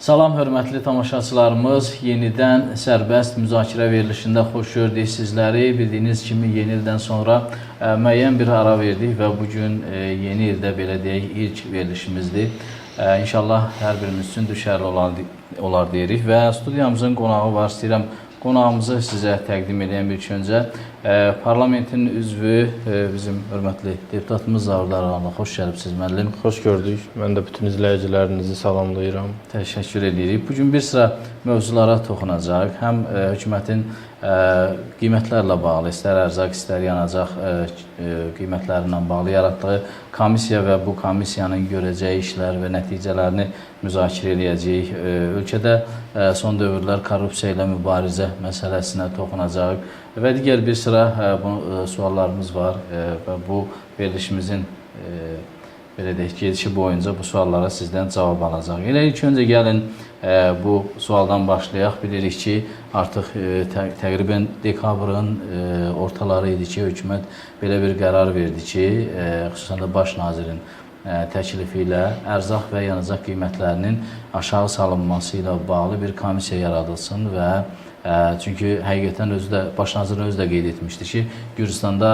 Salam hörmətli tamaşaçılarımız. Yenidən sərbəst müzakirə verilişində xoş gördük sizləri. Bildiyiniz kimi yeni ildən sonra müəyyən bir ara verdik və bu gün yeni ildə belə deyək ilk verilişimizdir. İnşallah hər birimiz üçün düşərli olar deyirik və studiyamızın qonağı var. İstəyirəm qonağımızı sizə təqdim edəyəm ilk öncə. Parlamentin üzvü, bizim hörmətli deputatımız Zaur Darağanlı. Xoş gəlibsiz müəllim. Xoş gördük. Mən də bütün izləyicilərinizi salamlayıram. Təşəkkür edirik. Bu gün bir sıra mövzulara toxunacaq. Həm hökumətin qiymətlərlə bağlı, istər ərzaq, istər yanacaq qiymətləri ilə bağlı yaratdığı komissiya və bu komissiyanın görəcəyi işlər və nəticələrini müzakirə eləyəcəyik. Ölkədə son dövrlər korrupsiya ilə mübarizə məsələsinə toxunacağıq və digər bir sıra suallarımız var və bu verilişimizin belə deyək, gedişi boyunca bu suallara sizdən cavab alacaq. Elə ilk öncə gəlin bu sualdan başlayaq. Bilirik ki, artıq təqribən dekabrın ortaları idi ki, hökumət belə bir qərar verdi ki, xüsusən də baş nazirin təklifi ilə ərzaq və yanacaq qiymətlərinin aşağı salınması ilə bağlı bir komissiya yaradılsın və çünki həqiqətən özü də baş nazirin özü də qeyd etmişdi ki, Gürcüstanda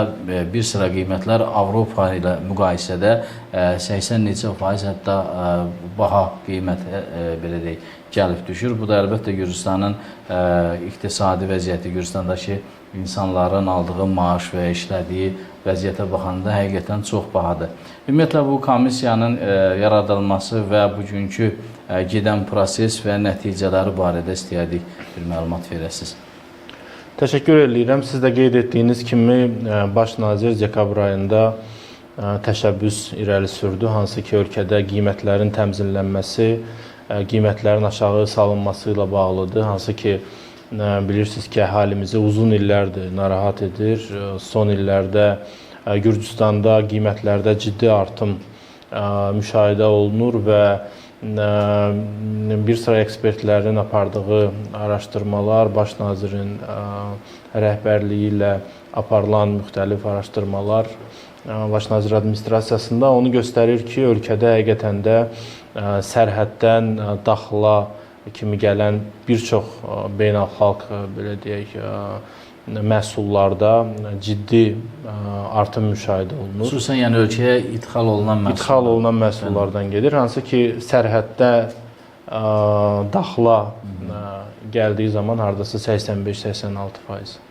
bir sıra qiymətlər Avropa ilə müqayisədə 80 neçə faiz hətta baha qiymət belə deyək gəlib düşür. Bu da əlbəttə Gürcüstanın iqtisadi vəziyyəti, Gürcüstandakı insanların aldığı maaş və işlədiyi vəziyyətə baxanda həqiqətən çox bahadır. Ümumiyyətlə bu komissiyanın yaradılması və bugünkü gedən proses və nəticələri barədə istəyərdik bir məlumat verəsiniz. Təşəkkür eləyirəm. Siz də qeyd etdiyiniz kimi baş nazir dekabr ayında təşəbbüs irəli sürdü, hansı ki ölkədə qiymətlərin təmzinlənməsi, qiymətlərin aşağı salınması ilə bağlıdır. Hansı ki bilirsiniz ki, əhalimizi uzun illərdir narahat edir. Son illərdə Gürcüstanda qiymətlərdə ciddi artım müşahidə olunur və bir sıra ekspertlərin apardığı araşdırmalar, baş nazirin rəhbərliyi ilə aparılan müxtəlif araşdırmalar baş nazir administrasiyasında onu göstərir ki, ölkədə həqiqətən də sərhəddən daxila kimi gələn bir çox beynəlxalq belə deyək məhsullarda ciddi artım müşahidə olunur. Xüsusən yəni ölkəyə idxal olunan məhsullar. İdxal olunan məhsullardan gedir. Hansı ki sərhəddə daxila gəldiyi zaman hardasa 85-86%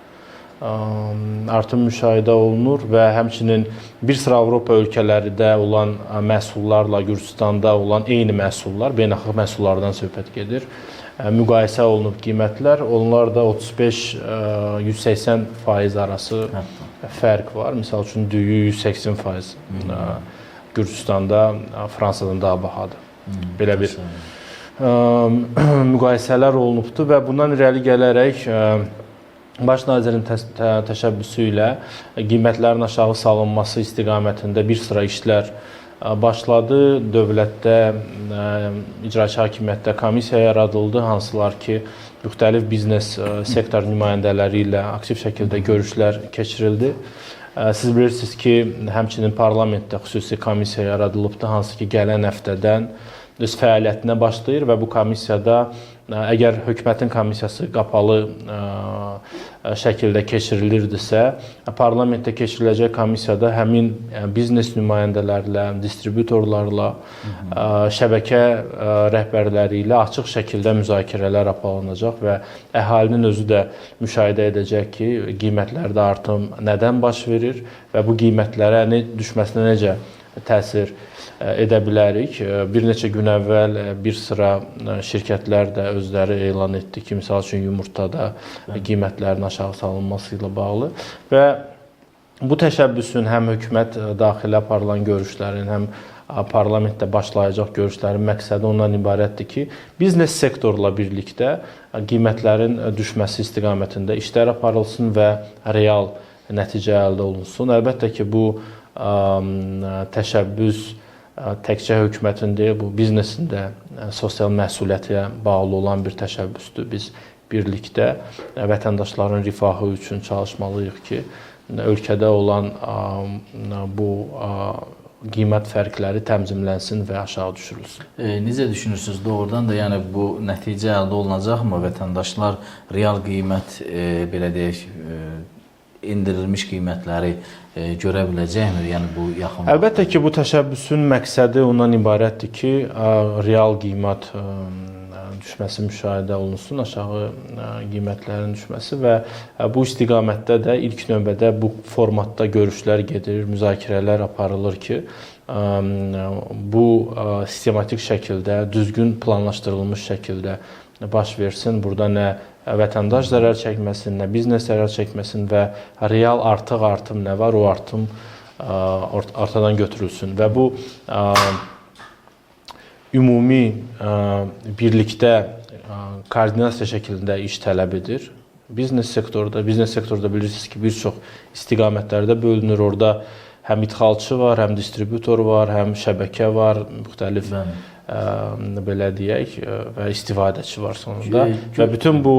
artım müşahidə olunur və həmçinin bir sıra Avropa ölkələrində olan məhsullarla Gürcüstanda olan eyni məhsullar, beynəlxalq məhsullardan söhbət gedir. Müqayisə olunub qiymətlər, onlar da 35-180% arası fərq var. Misal üçün düyü 180% Gürcüstanda Fransadan daha bahadır. Belə bir müqayisələr olunubdur və bundan irəli gələrək baş nazirin təşəbbüsü ilə qiymətlərin aşağı salınması istiqamətində bir sıra işlər başladı. Dövlətdə, icraçı hakimiyyətdə komissiya yaradıldı, hansılar ki, müxtəlif biznes sektor nümayəndələri ilə aktiv şəkildə görüşlər keçirildi. Siz bilirsiniz ki, həmçinin parlamentdə xüsusi komissiya yaradılıbdır, hansı ki, gələn həftədən öz fəaliyyətinə başlayır və bu komissiyada əgər hökumətin komissiyası qapalı şəkildə keçirilirdisə, parlamentdə keçiriləcək komissiyada həmin biznes nümayəndələrlə, distributorlarla, şəbəkə rəhbərləri ilə açıq şəkildə müzakirələr aparılacaq və əhalinin özü də müşahidə edəcək ki, qiymətlərdə artım nədən baş verir və bu qiymətlərə düşməsinə necə təsir edə bilərik. Bir neçə gün əvvəl bir sıra şirkətlər də özləri elan etdi ki, misal üçün yumurtada qiymətlərin aşağı salınması ilə bağlı və bu təşəbbüsün həm hökumət daxili aparılan görüşlərin, həm parlamentdə başlayacaq görüşlərin məqsədi ondan ibarətdir ki, biznes sektorla birlikdə qiymətlərin düşməsi istiqamətində işlər aparılsın və real nəticə əldə olunsun. Əlbəttə ki, bu təşəbbüs təkcə hökumətin deyil, bu biznesin də sosial məsuliyyətə bağlı olan bir təşəbbüsdür. Biz birlikdə vətəndaşların rifahı üçün çalışmalıyıq ki, ölkədə olan bu qiymət fərqləri tənzimlənsin və aşağı düşürülsün. Necə düşünürsünüz? Doğrudan da yəni bu nəticə əldə olunacaqmı? Vətəndaşlar real qiymət belə deyək, endirilmiş qiymətləri görə biləcəkmi? Yəni bu yaxın Əlbəttə ki, bu təşəbbüsün məqsədi ondan ibarətdir ki, real qiymət düşməsi müşahidə olunsun, aşağı qiymətlərin düşməsi və bu istiqamətdə də ilk növbədə bu formatda görüşlər gedir, müzakirələr aparılır ki, bu sistematik şəkildə, düzgün planlaşdırılmış şəkildə baş versin. Burada nə vətəndaş zərər çəkməsin, nə biznes zərər çəkməsin və real artıq artım nə var, o artım ortadan götürülsün və bu ümumi birlikdə koordinasiya şəklində iş tələb edir. Biznes sektorda bilirsiniz ki, bir çox istiqamətlərdə bölünür. Orada həm idxalçı var, həm distributor var, həm şəbəkə var, müxtəlif belə deyək və istifadəçi var sonunda. Və bütün bu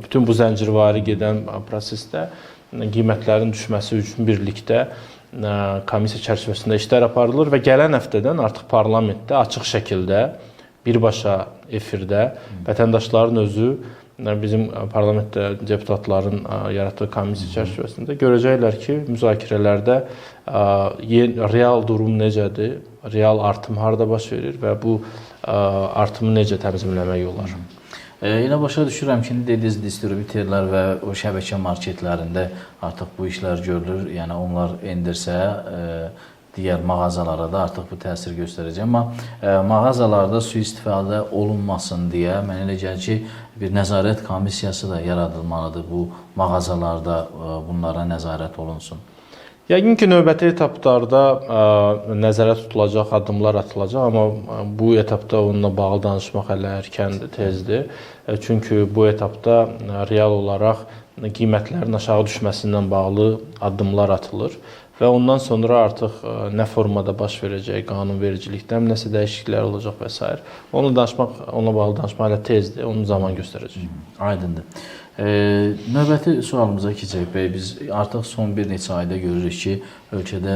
bütün bu zəncirvari gedən prosesdə qiymətlərin düşməsi üçün birlikdə komissiya çərçivəsində işlər aparılır və gələn həftədən artıq parlamentdə açıq şəkildə birbaşa efirdə vətəndaşların özü bizim parlamentdə deputatların yaratdığı komissiya çərçivəsində görəcəklər ki, müzakirələrdə real durum necədir, real artım harda baş verir və bu artımı necə tənzimləmək olar. Elə başa düşürəm ki, dediniz distributorlar və o şəbəkə marketlərində artıq bu işlər görülür. Yəni onlar endirsə digər mağazalara da artıq bu təsir göstərəcək. Amma mağazalarda sui-istifadə olunmasın deyə mən elə gəlir ki, bir nəzarət komissiyası da yaradılmalıdır. Bu mağazalarda bunlara nəzarət olunsun. Yəqin ki, növbəti etaplarda nəzərə tutulacaq, addımlar atılacaq, amma bu etapda onunla bağlı danışmaq hələ erkəndir, tezdir. Çünki bu etapda real olaraq qiymətlərin aşağı düşməsindən bağlı addımlar atılır və ondan sonra artıq nə formada baş verəcək qanunvericilikdə, nəsə dəyişikliklər olacaq və s. Onunla bağlı danışmaq hələ tezdir, onu zaman göstərəcək. Aydındır. Növbəti sualımıza keçək bəy. Biz artıq son bir neçə ayda görürük ki, ölkədə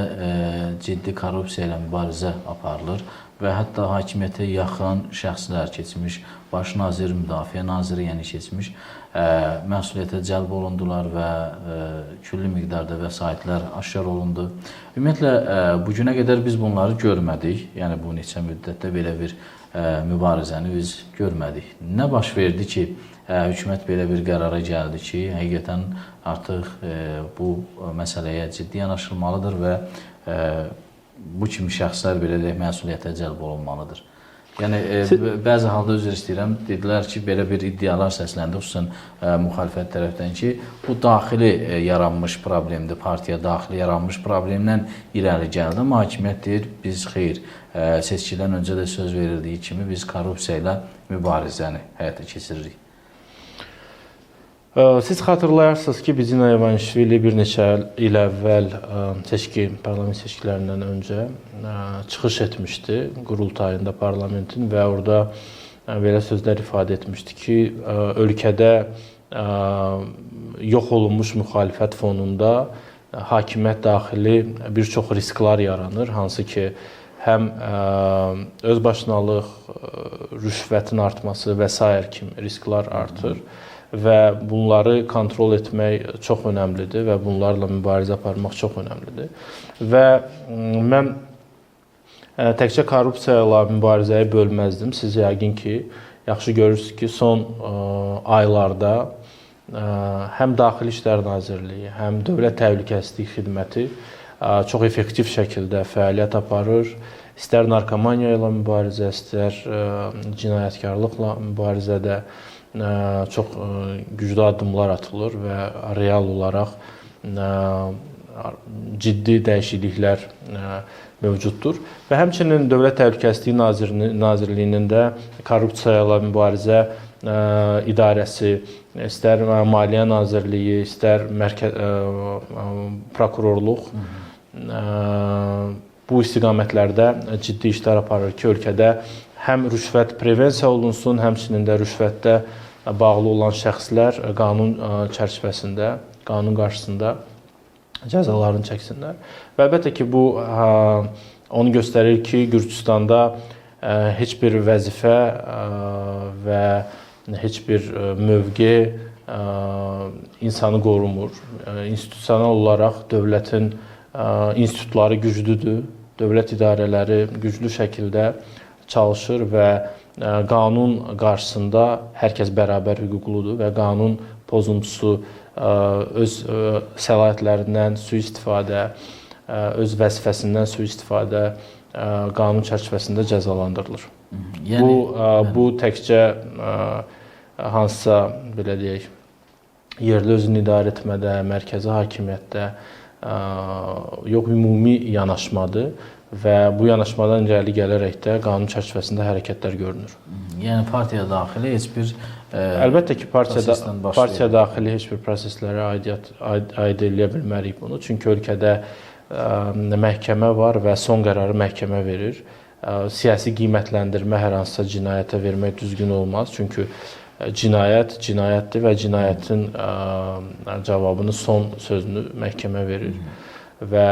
ciddi korrupsiya ilə mübarizə aparılır və hətta hakimiyyətə yaxın şəxslər keçmiş, baş nazir, müdafiə naziri, yəni keçmiş məsuliyyətə cəlb olundular və külli miqdarda vəsaitlər aşkar olundu. Ümumiyyətlə, bu günə qədər biz bunları görmədik. Yəni bu neçə müddətdə belə bir mübarizəni biz görmədik. Nə baş verdi ki, hökumət belə bir qərara gəldi ki, həqiqətən artıq bu məsələyə ciddi yanaşılmalıdır və bu kimi şəxslər belə deyək, məsuliyyətə cəlb olunmalıdır. Yəni bəzi halda üzr istəyirəm, dedilər ki, belə bir iddialar səsləndi, xüsusən müxalifət tərəfdən ki, bu daxili yaranmış problemdir, partiya daxili yaranmış problemdən irəli gəldi. Amma hakimiyyət deyir, biz xeyr, seçkidən öncə də söz verildiyi kimi biz korrupsiya ilə mübarizəni həyata keçiririk. Siz xatırlayarsınız ki, Bidzina İvanişvili bir neçə il əvvəl parlament seçkilərindən öncə çıxış etmişdi qurultayında parlamentin və orada belə sözlər ifadə etmişdi ki, ölkədə yox olunmuş müxalifət fonunda hakimiyyət daxili bir çox risklar yaranır, hansı ki, həm özbaşınalıq, rüşvətin artması və sair kimi risklar artır. Və bunları kontrol etmək çox önəmlidir və bunlarla mübarizə aparmaq çox önəmlidir. Və mən təkcə korrupsiya ilə mübarizəyi bölməzdim. Siz yəqin ki, yaxşı görürsünüz ki, son aylarda həm Daxili İşlər Nazirliyi, həm Dövlət Təhlükəsizlik Xidməti çox effektiv şəkildə fəaliyyət aparır. İstər narkomaniya ilə mübarizə, istər cinayətkarlıqla mübarizədə çox güclü addımlar atılır və real olaraq ciddi dəyişikliklər mövcuddur. Və həmçinin Dövlət Təhlükəsizlik Nazirliyinin də korrupsiya ilə mübarizə idarəsi, istər Maliyyə Nazirliyi, istər prokurorluq bu istiqamətlərdə ciddi işlər aparır ki, ölkədə həm rüşvət prevensiya olunsun, həmçinin də rüşvətdə bağlı olan şəxslər qanun çərçivəsində, qanun qarşısında cəzalarını çəksinlər. Və əlbəttə ki, bu onu göstərir ki, Gürcüstanda heç bir vəzifə və heç bir mövqe insanı qorumur. İnstitusional olaraq dövlətin institutları güclüdür, dövlət idarələri güclü şəkildə çalışır və qanun qarşısında hər kəs bərabər hüquqludur və qanun pozuntusu öz səlahiyyətlərindən sui-istifadə, öz vəzifəsindən sui-istifadə qanun çərçivəsində cəzalandırılır. Yəni, bu təkcə hansısa, belə deyək, yerli özünü idarə etmədə, mərkəzi hakimiyyətdə yox, ümumi yanaşmadır və bu yanaşmadan irəli gələrək də qanun çərçivəsində hərəkətlər görünür. Yəni partiya daxili heç bir əlbəttə ki, partiya daxili heç bir proseslərə aid eləyə bilmərik bunu. Çünki ölkədə məhkəmə var və son qərarı məhkəmə verir. Siyasi qiymətləndirmə hər hansısa cinayətə vermək düzgün olmaz. Çünki cinayət cinayətdir və cinayətin cavabını, son sözünü məhkəmə verir. Və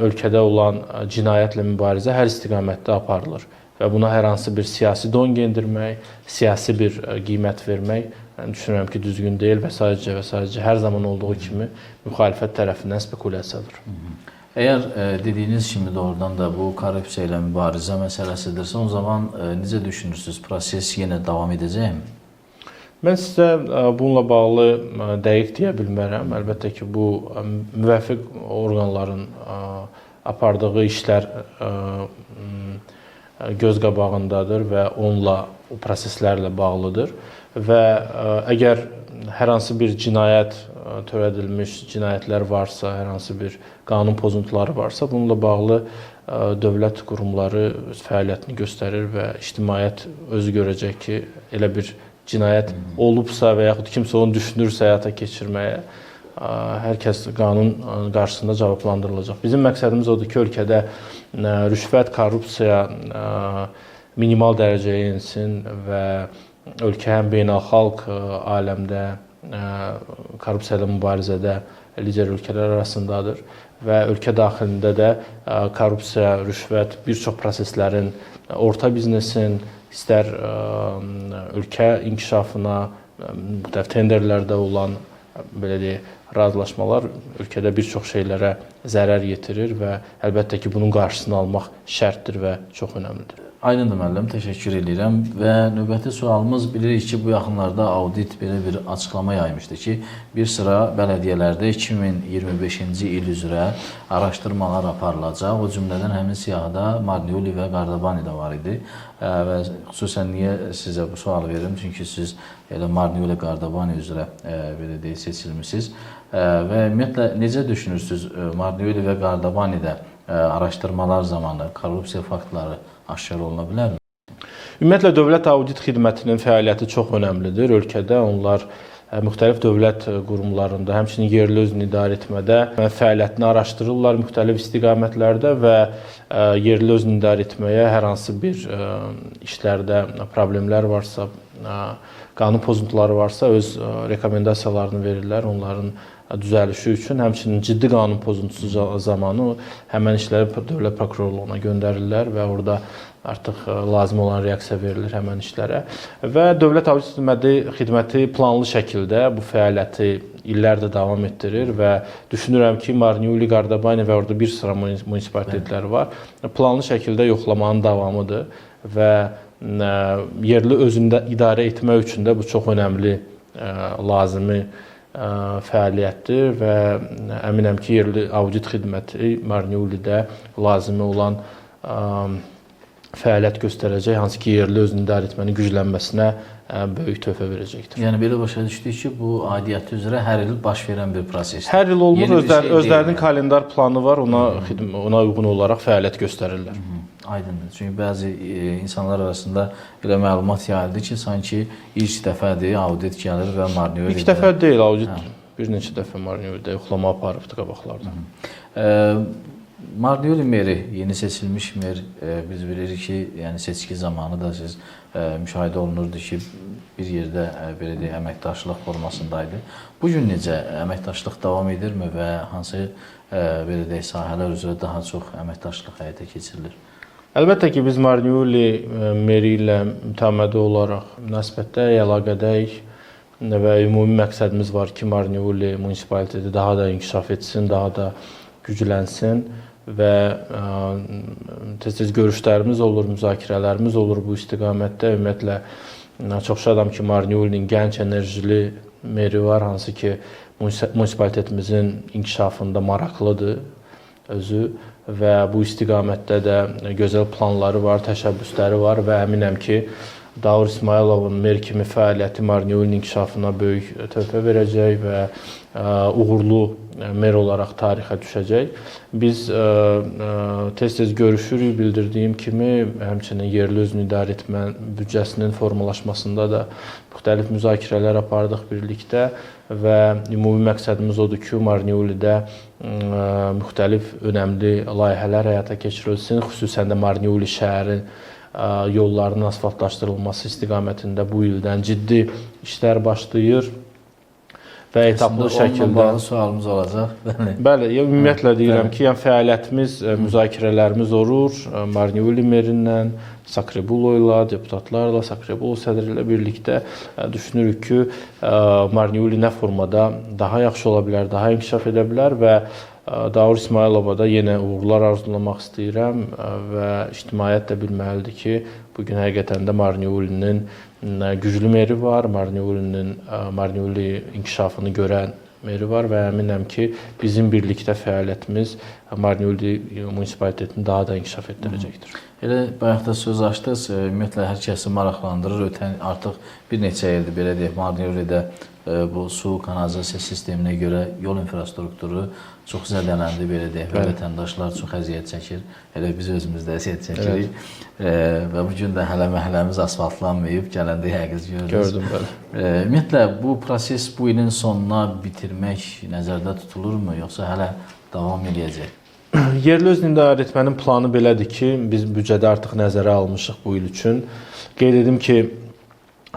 ölkədə olan cinayətlə mübarizə hər istiqamətdə aparılır. Və buna hər hansı bir siyasi don gendirmək, siyasi bir qiymət vermək, mən düşünürəm ki, düzgün deyil və sadəcə hər zaman olduğu kimi müxalifət tərəfindən spekulyasiyadır. Əgər dediyiniz kimi doğrudan da bu korrupsiya ilə mübarizə məsələsidirsə, o zaman necə düşünürsünüz, proses yenə davam edəcəkmi? Mən sizə bununla bağlı dəqiq deyə bilmərəm. Əlbəttə ki, bu müvəffiq orqanların apardığı işlər göz qabağındadır və onunla, o proseslərlə bağlıdır. Və əgər hər hansı bir cinayət törədilmiş cinayətlər varsa, hər hansı bir qanun pozuntuları varsa, bununla bağlı dövlət qurumları öz fəaliyyətini göstərir və ictimaiyyət özü görəcək ki, elə bir cinayət olubsa və yaxud kimsə onu düşünürsə həyata keçirməyə, hər kəs qanun qarşısında cavablandırılacaq. Bizim məqsədimiz odur ki, ölkədə rüşvət, korrupsiya minimal dərəcəyə ensin və ölkə həm beynəlxalq aləmdə korrupsiya ilə mübarizədə lider ölkələr arasındadır və ölkə daxilində də korrupsiya, rüşvət, bir çox proseslərin, orta biznesin, istər ölkə inkişafına, müxtəlif tenderlərdə olan, belə deyək, razılaşmalar ölkədə bir çox şeylərə zərər yetirir və əlbəttə ki, bunun qarşısını almaq şərtdir və çox önəmlidir. Aydındır müəllim, təşəkkür edirəm və növbəti sualımız, bilirik ki, bu yaxınlarda audit belə bir açıqlama yaymışdı ki, bir sıra bələdiyyələrdə 2025-ci il üzrə araşdırmalar aparılacaq. O cümlədən həmin siyahıda Marneuli və Qardabani də var idi və xüsusən niyə sizə bu sualı verirəm? Çünki siz elə Marneuli Qardabani üzrə belə deyək, seçilmişsiniz və ümumiyyətlə necə düşünürsünüz Marneuli və Qardabanidə araşdırmalar zamanı korrupsiya faktları aşkar oluna bilərmi? Ümumiyyətlə, Dövlət Audit Xidmətinin fəaliyyəti çox önəmlidir. Ölkədə onlar müxtəlif dövlət qurumlarında, həmçinin yerli özünü idarə etmədə fəaliyyətini araşdırırlar müxtəlif istiqamətlərdə və yerli özünü idarə etməyə hər hansı bir işlərdə problemlər varsa, qanun pozuntuları varsa öz rekomendasiyalarını verirlər onların düzəlişi üçün. Həmçinin ciddi qanun pozuntusu zamanı həmən işləri dövlət prokurorluğuna göndərirlər və orada artıq lazım olan reaksiya verilir həmən işlərə. Və Dövlət Audit Xidməti planlı şəkildə bu fəaliyyəti illərdir davam etdirir və düşünürəm ki, Marneuli, Qardabani və orada bir sıra munisipalitetlər var. Planlı şəkildə yoxlamanın davamıdır və yerli özündə idarə etmək üçün də bu çox önəmli, lazımi fəaliyyətdir və əminəm ki, yerli audit xidməti Marneulidə lazımi olan fəaliyyət göstərəcək, hansı ki, yerli özünü idarə etmənin güclənməsinə böyük töhfə verəcəkdir. Yəni belə başa düşdük ki, bu aidiyyəti üzrə hər il baş verən bir prosesdir. Hər il olmur, özlərinin kalendar planı var, ona uyğun olaraq fəaliyyət göstərirlər. Aydındır. Çünki bəzi insanlar arasında elə məlumat yayıldı ki, sanki ilk dəfədir audit gəlir və Marneuli. İlk dəfə deyil, audit bir neçə dəfə Marneulidə yoxlama aparıbdı qabaqlarda. Marneuli meri, yeni seçilmiş mer, biz bilirik ki, yəni seçki zamanı da siz müşahidə olunurdu ki, bir yerdə belə deyək, əməkdaşlıq formasındaydı. Bu gün necə əməkdaşlıq davam edirmi və hansı belə deyək, sahələr üzrə daha çox əməkdaşlıq həyata keçirilir? Əlbəttə ki, biz Marneuli meri ilə mütəmadi olaraq münasibətdəyik, əlaqədəyik və ümumi məqsədimiz var ki, Marneuli munisipaliteti daha da inkişaf etsin, daha da güclənsin və tez-tez görüşlərimiz olur, müzakirələrimiz olur bu istiqamətdə. Ümumiyyətlə, çox şadam ki, Marneulinin gənc, enerjili meri var, hansı ki, munisipalitetimizin inkişafında maraqlıdır özü və bu istiqamətdə də gözəl planları var, təşəbbüsləri var və əminəm ki, Daur İsmayılovun mer kimi fəaliyyəti Marneulinin inkişafına böyük töhfə verəcək və uğurlu mer olaraq tarixə düşəcək. Biz tez-tez görüşürük, bildirdiyim kimi, həmçinin yerli özünü idarə etmə büdcəsinin formalaşmasında da müxtəlif müzakirələr apardıq birlikdə və ümumi məqsədimiz odur ki, Marneulidə müxtəlif önəmli layihələr həyata keçirilsin, xüsusən də Marneuli şəhərin yollarının asfaltlaşdırılması istiqamətində bu ildən ciddi işlər başlayır və etaplı şəkildə. Onunla bağlı sualımız olacaq. Bəli, bəli, ümumiyyətlə deyirəm ki, yəni fəaliyyətimiz, müzakirələrimiz olur Marneuli merindən, Sakrebulo ilə, deputatlarla, Sakrebulo sədri ilə birlikdə düşünürük ki, Marneuli nə formada daha yaxşı ola bilər, daha inkişaf edə bilər və Daur İsmayılova da yenə uğurlar arzulamaq istəyirəm və ictimaiyyət də bilməlidir ki, bugün həqiqətən də Marneulinin güclü meri var, Marneulinin Marneuli inkişafını görən meri var və əminəm ki, bizim birlikdə fəaliyyətimiz Marneuli munisipalitetini daha da inkişaf etdirəcəkdir. Elə bayaq da söz açdınız, ümumiyyətlə hər kəsi maraqlandırır. Ötən artıq bir neçə ildir, belə deyək, Marneulidə bu su kanalizasiya sisteminə görə yol infrastrukturu çox zədələndi, belə deyək, və vətəndaşlar çox əziyyət çəkir. Elə biz özümüz də əziyyət çəkirik. Və bu gün də hələ məhəlləmiz asfaltlanmayıb, gələndə yəqin gördünüz. Gördüm, bəli. Ümumiyyətlə, bu proses bu ilin sonuna bitirmək nəzərdə tutulurmu, yoxsa hələ davam eləyəcək? Yerli özünü idarə etmənin planı belədir ki, biz büdcədə artıq nəzərə almışıq bu il üçün. Qeyd edim ki,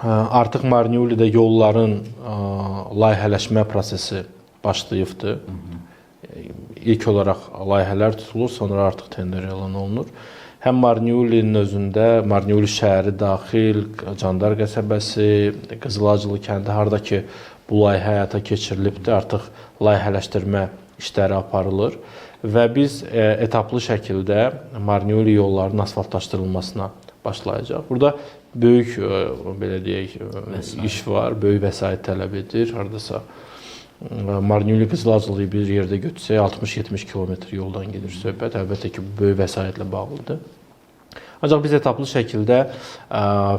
artıq Marneulidə yolların layihələşmə prosesi başlayıbdır. İlk olaraq layihələr tutulur, sonra artıq tender elan olunur. Həm Marneulinin özündə, Marneuli şəhəri daxil, Candar qəsəbəsi, Qızılacılı kəndi, harda ki bu layihə həyata keçirilibdir, artıq layihələşdirmə işləri aparılır və biz etaplı şəkildə Marneuli yollarının asfaltlaşdırılmasına başlayacaq. Burada böyük, belə deyək, iş var, böyük vəsait tələb edir. Hardasa Marneuli Qızılacılıyı bir yerdə götürsək 60-70 kilometr yoldan gedir söhbət. Əlbəttə ki, bu böyük vəsaitlə bağlıdır. Ancaq biz etaplı şəkildə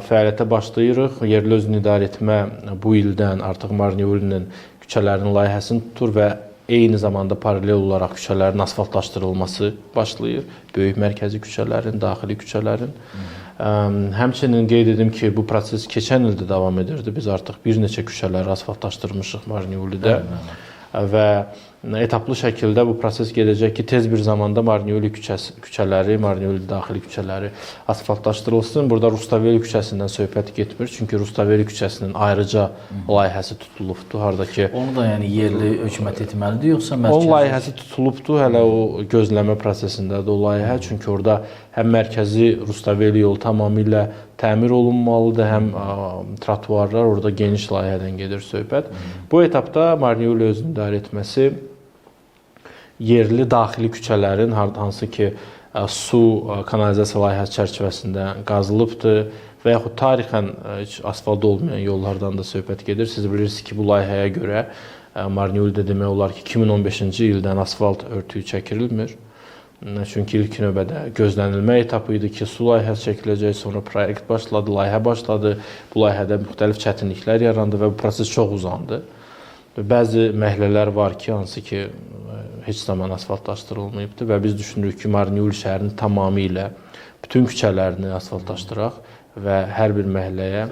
fəaliyyətə başlayırıq. Yerli özünü idarə etmə bu ildən artıq Marneulinin küçələrinin layihəsini tutur və eyni zamanda paralel olaraq küçələrin asfaltlaşdırılması başlayır. Böyük mərkəzi küçələrin, daxili küçələrin. Həmçinin qeyd edim ki, bu proses keçən ildə davam edirdi. Biz artıq bir neçə küçələri asfaltlaşdırmışıq Marneulidə və etaplı şəkildə bu proses gedəcək ki, tez bir zamanda Marneuli küçələri, Marneuli daxili küçələri asfaltlaşdırılsın. Burada Rustaveli küçəsindən söhbət getmir, çünki Rustaveli küçəsinin ayrıca layihəsi tutulubdur, harda ki onu da yəni yerli hökumət etməlidir yoxsa mərkəzi? Onun layihəsi tutulubdur, hələ o gözləmə prosesindədir o layihə, çünki orada həm mərkəzi Rustaveli yolu tamamilə təmir olunmalıdır, həm trotuarlar, orada geniş layihədən gedir söhbət. Bu etapda Marneuli özünü idarə etməsi yerli daxili küçələrin, hansı ki su kanalizasiya layihəsi çərçivəsində qazılıbdır və yaxud tarixən heç asfalt olmayan yollardan da söhbət gedir. Siz bilirsiniz ki, bu layihəyə görə Marneulidə demək olar ki, 2015-ci ildən asfalt örtüyü çəkirilmir. Çünki ilk növbədə gözlənilmə etapı idi ki, su layihəsi çəkiləcək, sonra proyekt başladı, layihə başladı. Bu layihədə müxtəlif çətinliklər yarandı və bu proses çox uzandı. Bəzi məhəllələr var ki, hansı ki heç zaman asfaltlaşdırılmayıbdır və biz düşünürük ki, Marneuli şəhərinin tamamilə bütün küçələrini asfaltlaşdıraq və hər bir məhəlləyə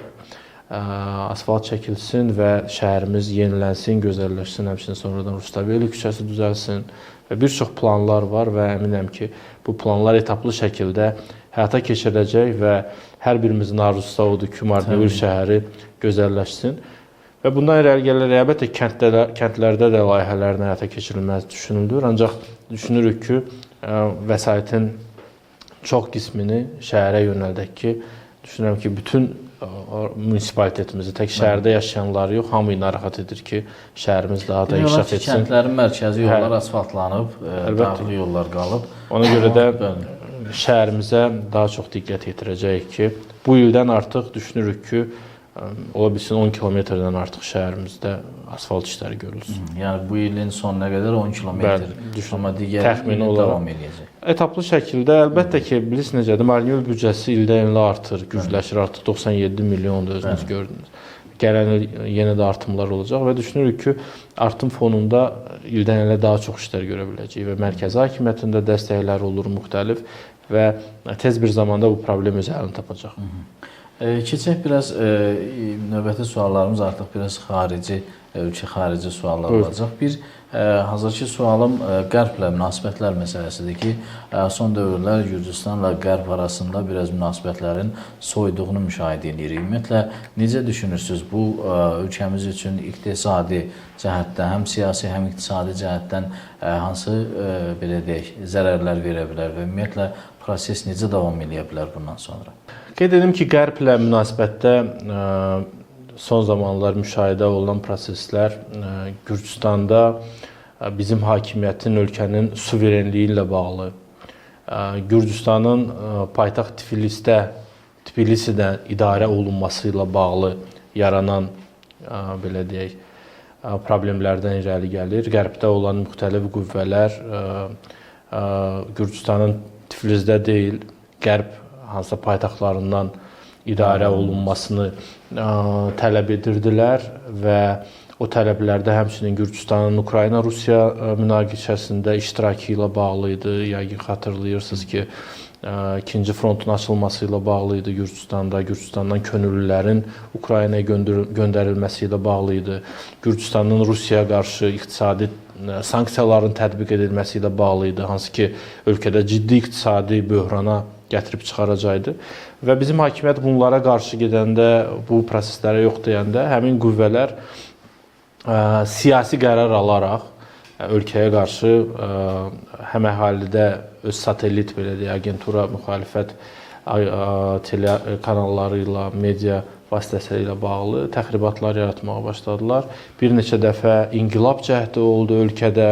asfalt çəkilsin və şəhərimiz yenilənsin, gözəlləşsin, həmçinin sonradan Rustaveli küçəsi düzəlsin Və bir çox planlar var və əminəm ki, bu planlar etaplı şəkildə həyata keçiriləcək və hər birimizin arzusu da odur ki, Marneul şəhəri gözəlləşsin. Və bundan irəli gələrək əlbəttə kəndlərdə də layihələrin həyata keçirilməsi düşünülür. Ancaq düşünürük ki, vəsaitin çox qismini şəhərə yönəldək ki, düşünürəm ki, bütün munisipalitetimizi, tək şəhərdə yaşayanları yox, hamıyı narahat edir ki, şəhərimiz daha da inkişaf etsin. Kəndlərin mərkəzi yollar asfaltlanıb, daxili yollar qalıb. Ona görə də şəhərimizə daha çox diqqət yetirəcəyik ki, bu ildən artıq düşünürük ki, ola bilsin 10 kilometrdən artıq şəhərimizdə asfalt işləri görülsün. Yəni bu ilin sonuna qədər 10 kilometr, amma digər təxmini olaraq davam eləyəcək. Etaplı şəkildə əlbəttə ki, bilirsiniz necədir, Marneul büdcəsi ildən ilə artır, gücləşir, artıq 97 milyondur, özünüz gördünüz. Gələn il yenə də artımlar olacaq və düşünürük ki, artım fonunda ildən ilə daha çox işlər görə biləcəyik və mərkəzi hakimiyyətin də dəstəkləri olur müxtəlif və tez bir zamanda bu problem öz həllini tapacaq. Keçək biraz növbəti suallarımız artıq biraz xarici, ölkə xarici suallar olacaq. Bir hazırki sualım Qərblə münasibətlər məsələsidir ki, son dövrlər Gürcüstanla Qərb arasında biraz münasibətlərin soyuduğunu müşahidə edirik. Ümumiyyətlə, necə düşünürsünüz bu ölkəmiz üçün iqtisadi cəhətdən, həm siyasi, həm iqtisadi cəhətdən hansı belə deyək, zərərlər verə bilər və ümumiyyətlə proses necə davam eləyə bilər bundan sonra? Qeyd edim ki, Qərblə münasibətdə son zamanlar müşahidə olunan proseslər Gürcüstanda bizim hakimiyyətin, ölkənin suverenliyi ilə bağlı, Gürcüstanın paytaxt Tbilisidə idarə olunması ilə bağlı yaranan, belə deyək, problemlərdən irəli gəlir. Qərbdə olan müxtəlif qüvvələr Gürcüstanın Tiflisdə deyil, Qərb hansısa paytaxtlarından idarə olunmasını tələb edirdilər və o tələblərdə həmçinin Gürcüstanın Ukrayna-Rusiya münaqişəsində iştirakı ilə bağlı idi. Yəqin xatırlayırsınız ki, ikinci frontun açılması ilə bağlı idi Gürcüstanda, Gürcüstandan könüllülərin Ukraynaya göndərilməsi ilə bağlı idi. Gürcüstanın Rusiyaya qarşı iqtisadi sanksiyaların tətbiq edilməsi ilə bağlı idi, hansı ki, ölkədə ciddi iqtisadi böhrana gətirib çıxaracaqdı. Və bizim hakimiyyət bunlara qarşı gedəndə, bu proseslərə yox deyəndə həmin qüvvələr siyasi qərar alaraq ölkəyə qarşı həm əhalidə öz satellit, belə deyək, agentura, müxalifət telekanalları ilə, media vasitəsi ilə bağlı təxribatlar yaratmağa başladılar. Bir neçə dəfə inqilab cəhdi oldu ölkədə,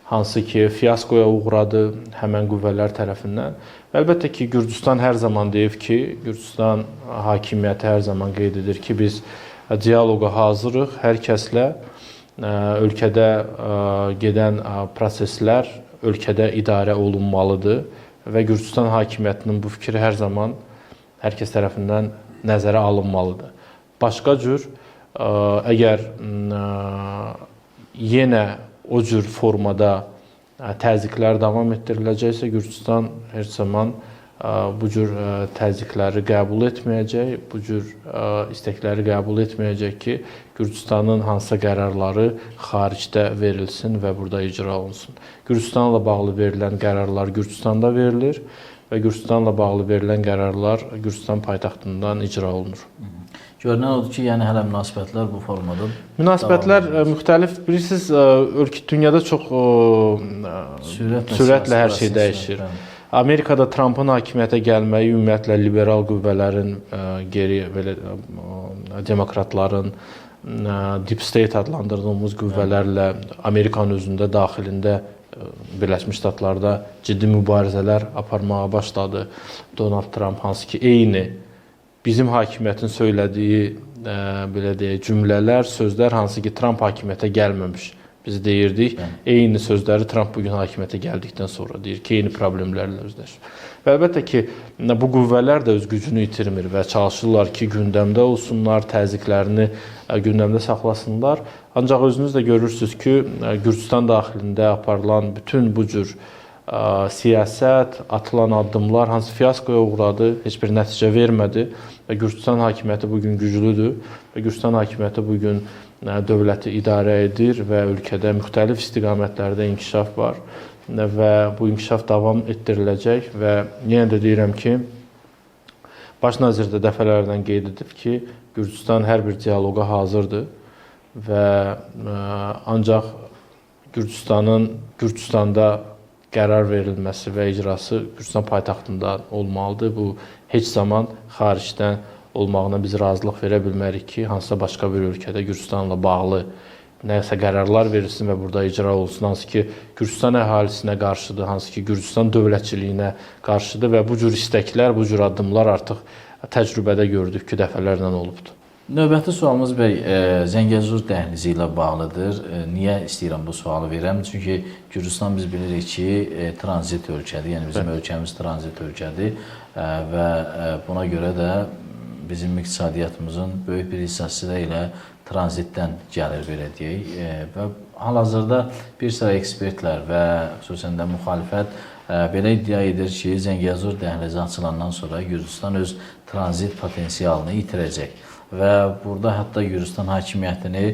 hansı ki, fiaskoya uğradı həmən qüvvələr tərəfindən. Və əlbəttə ki, Gürcüstan hər zaman deyib ki, Gürcüstan hakimiyyəti hər zaman qeyd edir ki, biz dialoqa hazırıq hər kəslə, ölkədə gedən proseslər ölkədə idarə olunmalıdır və Gürcüstan hakimiyyətinin bu fikri hər zaman hər kəs tərəfindən nəzərə alınmalıdır. Başqa cür, əgər yenə o cür formada təzyiqlər davam etdiriləcəksə, Gürcüstan hər zaman bu cür təzyiqləri qəbul etməyəcək, bu cür istəkləri qəbul etməyəcək ki, Gürcüstanın hansısa qərarları xaricdə verilsin və burada icra olunsun. Gürcüstanla bağlı verilən qərarlar Gürcüstanda verilir və Gürcüstanla bağlı verilən qərarlar Gürcüstan paytaxtından icra olunur. Görünən odur ki, yəni hələ münasibətlər bu formada. Münasibətlər müxtəlif. Bilirsiniz, ölkə dünyada çox sürətlə hər şey dəyişir. Amerikada Trumpın hakimiyyətə gəlməyi ümumiyyətlə liberal qüvvələrin, geri belə demokratların, deep state adlandırdığımız qüvvələrlə Amerikanın özündə, daxilində Birləşmiş Ştatlarda ciddi mübarizələr aparmağa başladı. Donald Trump, hansı ki, eyni bizim hakimiyyətin söylədiyi belə deyək, cümlələr, sözlər, hansı ki, Trump hakimiyyətə gəlməmiş biz deyirdik, eyni sözləri Trump bugün hakimiyyətə gəldikdən sonra deyir ki, eyni problemlərlə üzləşir. Və əlbəttə ki, bu qüvvələr də öz gücünü itirmir və çalışırlar ki, gündəmdə olsunlar, təzyiqlərini gündəmdə saxlasınlar. Ancaq özünüz də görürsünüz ki, Gürcüstan daxilində aparılan bütün bu cür siyasət, atılan addımlar hansı fiaskoya uğradı, heç bir nəticə vermədi və Gürcüstan hakimiyyəti bugün güclüdür və Gürcüstan hakimiyyəti bugün dövləti idarə edir və ölkədə müxtəlif istiqamətlərdə inkişaf var və bu inkişaf davam etdiriləcək və yenə də deyirəm ki, Baş nazir də dəfələrlə qeyd edib ki, Gürcüstan hər bir dialoqa hazırdır və ancaq Gürcüstanda qərar verilməsi və icrası Gürcüstan paytaxtında olmalıdır. Bu heç zaman xaricdən olmağına biz razılıq verə bilmərik ki, hansısa başqa bir ölkədə Gürcüstanla bağlı nəsə qərarlar verilsin və burada icra olunsun, hansı ki Gürcüstan əhalisinə qarşıdır, hansı ki Gürcüstan dövlətçiliyinə qarşıdır və bu cür istəklər, bu cür addımlar artıq təcrübədə gördük ki, dəfələrlə olubdur. Növbəti sualımız bəy, Zəngəzur dəhlizi ilə bağlıdır. Niyə istəyirəm bu sualı verəm? Çünki Gürcüstan biz bilirik ki, tranzit ölkədir. Yəni bizim ölkəmiz tranzit ölkədir və buna görə də bizim iqtisadiyyatımızın böyük bir hissəsi də elə tranzitdən gəlir, belə deyək. Və hal-hazırda bir sıra ekspertlər və xüsusən də müxalifət belə iddia edir ki, Zəngəzur dəhlizi açılandan sonra Gürcüstan öz tranzit potensialını itirəcək. Və burada hətta Gürcüstan hakimiyyətini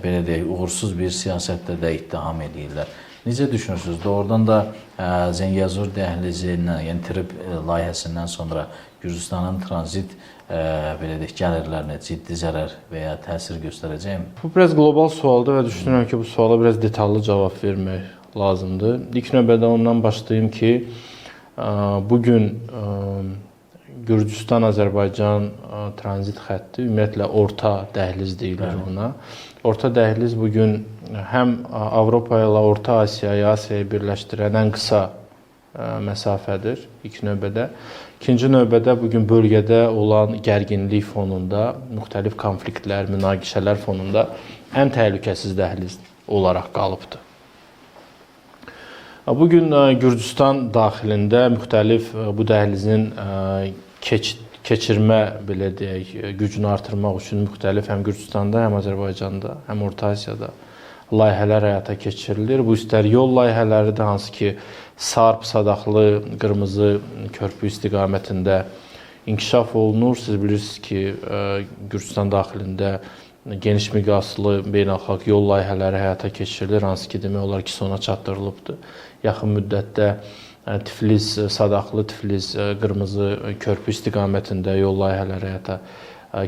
belə deyək, uğursuz bir siyasətdə də ittiham edirlər. Necə düşünürsünüz? Doğrudan da Zəngəzur dəhlizindən, yəni TRIP layihəsindən sonra Gürcüstanın tranzit belə deyək, gəlirlərinə ciddi zərər və ya təsir göstərəcəkmi? Bu biraz qlobal sualdır və düşünürəm ki, bu suala biraz detallı cavab vermək lazımdır. İlk növbədə ondan başlayım ki, bugün Gürcüstan-Azərbaycan tranzit xətti, ümumiyyətlə orta dəhliz deyilir ona. Orta dəhliz bugün həm Avropa ilə Orta Asiyayı, Asiyayı birləşdirən ən qısa məsafədir ilk növbədə. İkinci növbədə bugün bölgədə olan gərginlik fonunda, müxtəlif konfliktlər, münaqişələr fonunda ən təhlükəsiz dəhliz olaraq qalıbdır. Bugün Gürcüstan daxilində müxtəlif bu dəhlizin keçirmə, belə deyək, gücünü artırmaq üçün müxtəlif həm Gürcüstanda, həm Azərbaycanda, həm Orta Asiyada layihələr həyata keçirilir. Bu istər yol layihələridir, hansı ki Sarp, Sadaqlı, Qırmızı körpü istiqamətində inkişaf olunur. Siz bilirsiniz ki, Gürcüstan daxilində geniş miqyaslı beynəlxalq yol layihələri həyata keçirilir, hansı ki, demək olar ki, sona çatdırılıbdır. Yaxın müddətdə Tiflis, Sadaqlı, Tiflis, Qırmızı körpü istiqamətində yol layihələri həyata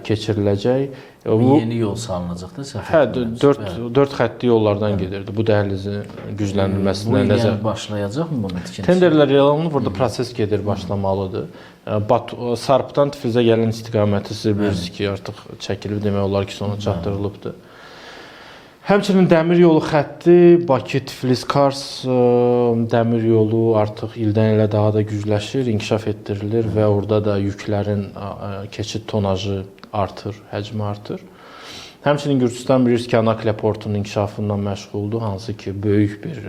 keçiriləcək. Bu yeni yol salınacaq da səhv etmirəmsə. Hə, 4 xəttli yollardan gedirdi. Bu dəhlizin gücləndirilməsindən nəzər başlayacaqmı bunun tikintisi? Tenderlər elan olunub, burada proses gedir, başlamalıdır. Sarpdan Tiflisə gələn istiqaməti siz bilirsiniz ki, artıq çəkilib, demək olar ki, sona çatdırılıbdır. Həmçinin dəmir yolu xətti Bakı-Tiflis-Kars dəmir yolu artıq ildən ilə daha da gücləşir, inkişaf etdirilir və orada da yüklərin keçid tonajı artır, həcmi artır. Həmçinin Gürcüstan bilirsiniz ki, Anakliya portunun inkişafından məşğuldur, hansı ki, böyük bir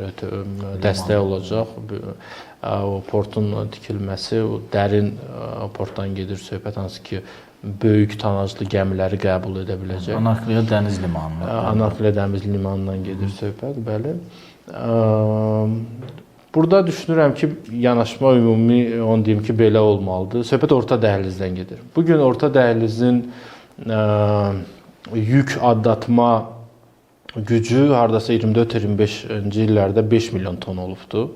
dəstək olacaq. O portun tikilməsi, o dərin portdan gedir söhbət, hansı ki, böyük tonajlı gəmiləri qəbul edə biləcək. Anakliya dəniz limanından. Anakliya dəniz limanından gedir söhbət, bəli. Burada düşünürəm ki, yanaşma ümumi, onu deyim ki, belə olmalıdır. Söhbət orta dəhlizdən gedir. Bugün orta dəhlizin yük adlatma gücü hardasa 24-25-ci illərdə 5 milyon ton olubdur.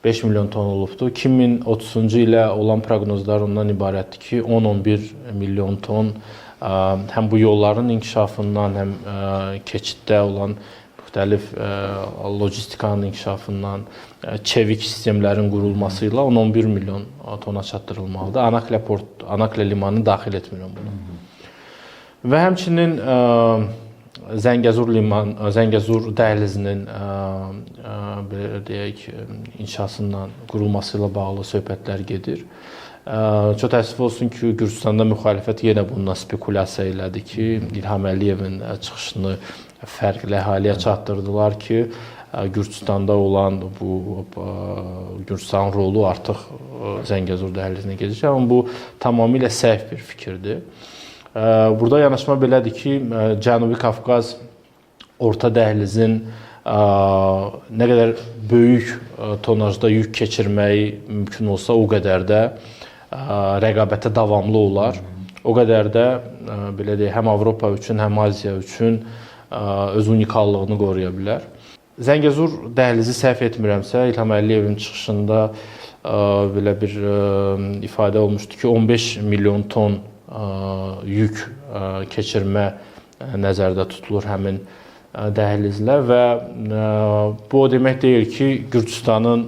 5 milyon ton olubdur. 2030-cu ilə olan proqnozlar ondan ibarətdir ki, 10-11 milyon ton həm bu yolların inkişafından, həm keçiddə olan müxtəlif logistikanın inkişafından, çevik sistemlərin qurulması ilə 10-11 milyon tona çatdırılmalıdır. Anakliya port, Anakliya limanını daxil etmirəm buna. Və həmçinin Zəngəzur liman, Zəngəzur dəhlizinin belə deyək, inşasından, qurulması ilə bağlı söhbətlər gedir. Çox təəssüf olsun ki, Gürcüstanda müxalifət yenə bundan spekulyasiya elədi ki, İlham Əliyevin çıxışını fərqli əhaliyə çatdırdılar ki, Gürcüstanda olan bu Gürcüstanın rolu artıq Zəngəzur dəhlizinə gedəcək. Amma bu tamamilə səhv bir fikirdir. Burada yanaşma belədir ki, Cənubi Qafqaz orta dəhlizin nə qədər böyük tonajda yük keçirməyi mümkün olsa, o qədər də rəqabətə davamlı olar. O qədər də belə deyək, həm Avropa üçün, həm Aziya üçün öz unikallığını qoruya bilər. Zəngəzur dəhlizi səhv etmirəmsə, İlham Əliyevin çıxışında belə bir ifadə olmuşdu ki, 15 milyon ton yük keçirmə nəzərdə tutulur həmin dəhlizlə və bu o demək deyil ki, Gürcüstanın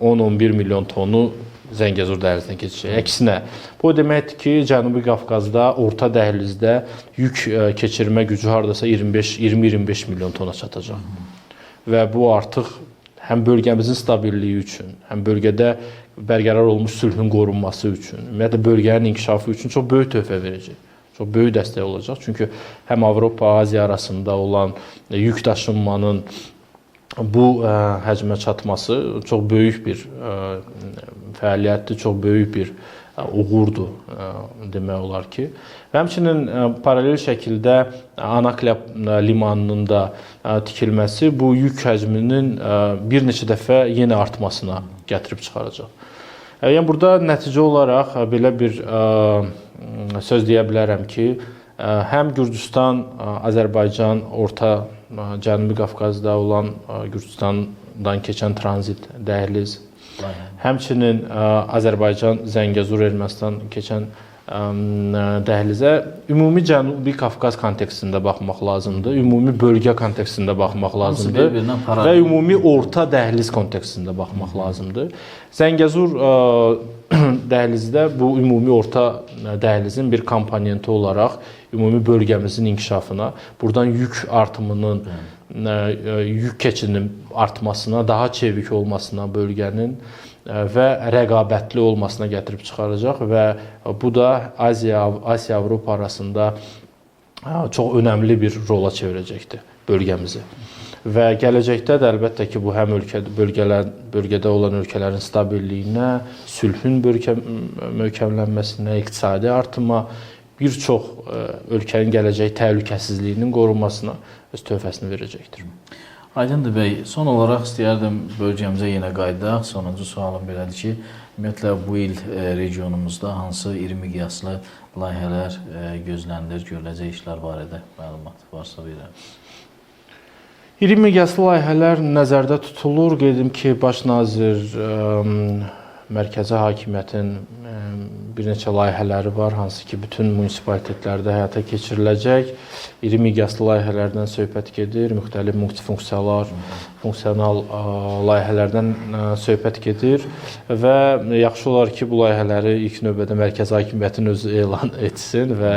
10-11 milyon tonu Zəngəzur dəhlizinə keçəcək. Əksinə, bu o deməkdir ki, Cənubi Qafqazda orta dəhlizdə yük keçirmə gücü hardasa 20-25 milyon tona çatacaq. Və bu artıq həm bölgəmizin stabilliyi üçün, həm bölgədə bərqərar olmuş sülhün qorunması üçün, ümumiyyətlə bölgənin inkişafı üçün çox böyük töhfə verəcək. Çox böyük dəstək olacaq. Çünki həm Avropa, Aziya arasında olan yük daşınmanın bu həcmə çatması çox böyük bir fəaliyyətdir, çox böyük bir uğurdur demək olar ki. Və həmçinin paralel şəkildə Anaklia limanının da tikilməsi bu yük həcminin bir neçə dəfə yenə artmasına gətirib çıxaracaq. Yəni burada nəticə olaraq belə bir söz deyə bilərəm ki, həm Gürcüstan, Azərbaycan, Orta Cənubi Qafqazda olan Gürcüstandan keçən tranzit dəhliz, həmçinin Azərbaycan, Zəngəzur, Ermənistan keçən dəhlizə ümumi Cənubi Qafqaz kontekstində baxmaq lazımdır, ümumi bölgə kontekstində baxmaq lazımdır və ümumi orta dəhliz kontekstində baxmaq lazımdır. Zəngəzur dəhlizdə bu ümumi orta dəhlizin bir komponenti olaraq ümumi bölgəmizin inkişafına, buradan yük artımının, yük keçidinin artmasına, daha çevik olmasına bölgənin və rəqabətli olmasına gətirib çıxaracaq və bu da Aziya, Avropa arasında çox önəmli bir rola çevirəcəkdir bölgəmizi. Və gələcəkdə də əlbəttə ki, bu həm bölgədə olan ölkələrin stabilliyinə, sülhün möhkəmlənməsinə, iqtisadi artıma, bir çox ölkənin gələcək təhlükəsizliyinin qorunmasına öz töhfəsini verəcəkdir. Aydındır bəy, son olaraq istəyərdim bölgəmizə yenə qayıdaq. Sonuncu sualım belədir ki, ümumiyyətlə bu il regionumuzda hansı iri miqyaslı layihələr gözlənilir, görüləcək işlər barədə məlumat varsa verəm. İri miqyaslı layihələr nəzərdə tutulur. Qeyd edim ki, Baş nazir mərkəzi hakimiyyətin bir neçə layihələri var, hansı ki, bütün munisipalitetlərdə həyata keçiriləcək. İri miqyaslı layihələrdən söhbət gedir, müxtəlif multifunksional layihələrdən söhbət gedir və yaxşı olar ki, bu layihələri ilk növbədə mərkəzi hakimiyyətin özü elan etsin və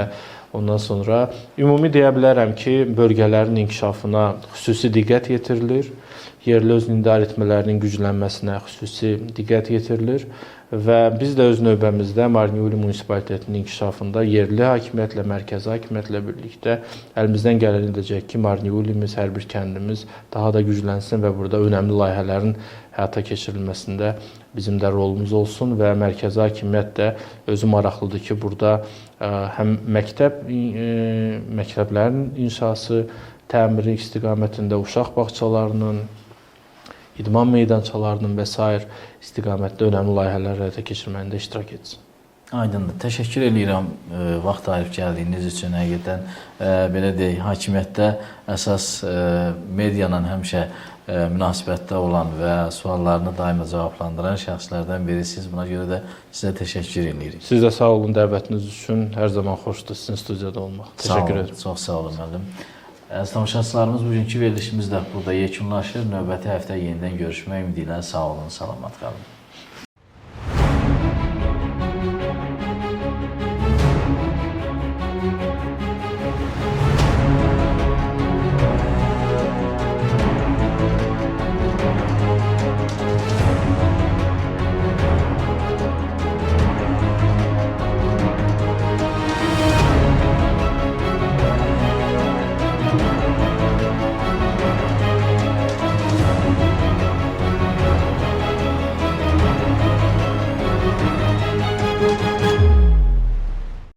ondan sonra ümumi deyə bilərəm ki, bölgələrin inkişafına xüsusi diqqət yetirilir. Yerli özünü idarə etmələrinin güclənməsinə xüsusi diqqət yetirilir və biz də öz növbəmizdə Marneuli munisipalitetinin inkişafında yerli hakimiyyətlə, mərkəzi hakimiyyətlə birlikdə əlimizdən gələni edəcək ki, Marneulimiz, hər bir kəndimiz daha da güclənsin və burada önəmli layihələrin həyata keçirilməsində bizim də rolumuz olsun və mərkəzi hakimiyyət də özü maraqlıdır ki, burada həm məktəblərin inşası, təmiri istiqamətində uşaq bağçalarının, idman meydançalarının və sair istiqamətdə önəmli layihələr həyata keçirməyində iştirak etsin. Aydındır. Təşəkkür eləyirəm vaxt ayırıb gəldiyiniz üçün. Həqiqətən belə deyək, hakimiyyətdə əsas medianla həmişə münasibətdə olan və suallarını daima cavablandıran şəxslərdən birisiniz. Buna görə də sizə təşəkkür eləyirik. Siz də sağ olun dəvətiniz üçün. Hər zaman xoşdur sizin studiyada olmaq. Təşəkkür edirəm. Çox sağ olun müəllim. Əziz tamaşaçılarımız, bugünkü verilişimiz də burada yekunlaşır. Növbəti həftə yenidən görüşmək ümidi ilə sağ olun, salamat qalın.